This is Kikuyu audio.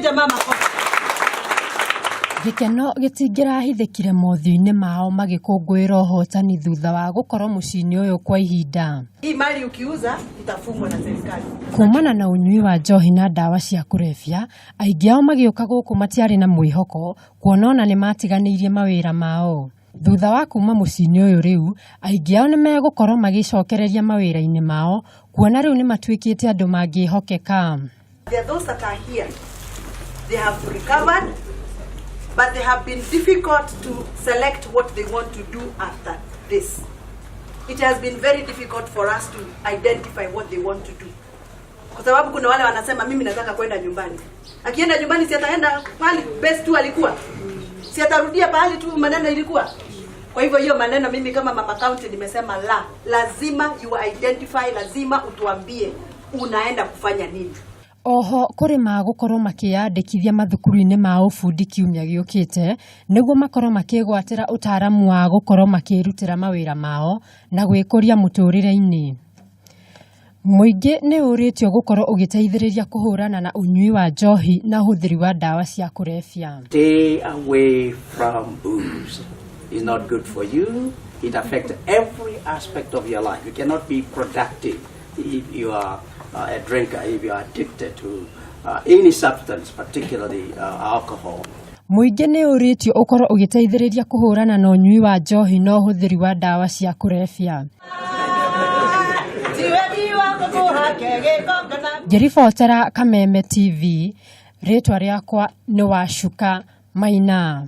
Pigia jamaa makofi. Gĩkeno gĩtingĩrahithĩkire mothiũ-inĩ mao magĩkũngũĩra ũhotani thutha wa gũkorwo mũciĩ-inĩ ũyũ kwa ihinda. Hii mali ukiuza itafungwa na serikali. Kumana na ũnyui wa njohi na ndawa cia kũrebia, aingĩ ao magĩũka gũkũ matiarĩ na mwĩhoko kuona ona nĩ matiganĩirie mawĩra mao. Thutha wa kuma mũciĩ-inĩ ũyũ rĩu, aingĩ ao nĩ megũkorwo magĩcokereria mawĩra-inĩ mao kuona rĩu nĩ matuĩkĩte andũ mangĩhokeka. There are those that are here. They have recovered, but they have been difficult to select what they want to do after this. It has been very difficult for us to identify what they want to do. Kwa sababu kuna wale wanasema mimi nataka kwenda nyumbani. Akienda nyumbani si ataenda pahali best tu alikuwa. Si atarudia pahali tu maneno ilikuwa. Kwa hivyo hiyo maneno mimi kama mama county nimesema la, lazima you identify, lazima utuambie unaenda kufanya nini. Oho kũrĩ magũkorwo makĩyandĩkithia mathukuru-inĩ ma ũbundi kiumia gĩũkĩte nĩguo makorwo makĩgwatĩra ũtaaramu wa gũkorwo makĩrutĩra mawĩra mao na gwĩkũria mũtũrĩre-inĩ. Mũingĩ nĩ ũrĩtio gũkorwo ũgĩteithĩrĩria kũhũrana na ũnyui wa njohi na ũhũthĩri wa ndawa cia kũrebia. Stay away from booze. It's not good for you. It affects every aspect of your life. You cannot be productive if you are a drinker, if you are addicted to any substance, particularly alcohol. Mũingĩ nĩ ũrĩtio ũkorwo ũgĩteithĩrĩria kũhũrana na ũnyui wa njohi na ũhũthĩri wa ndawa cia kũrebia. Ngĩribotera Kameme TV, rĩtwa rĩakwa nĩ Wacuka Maina.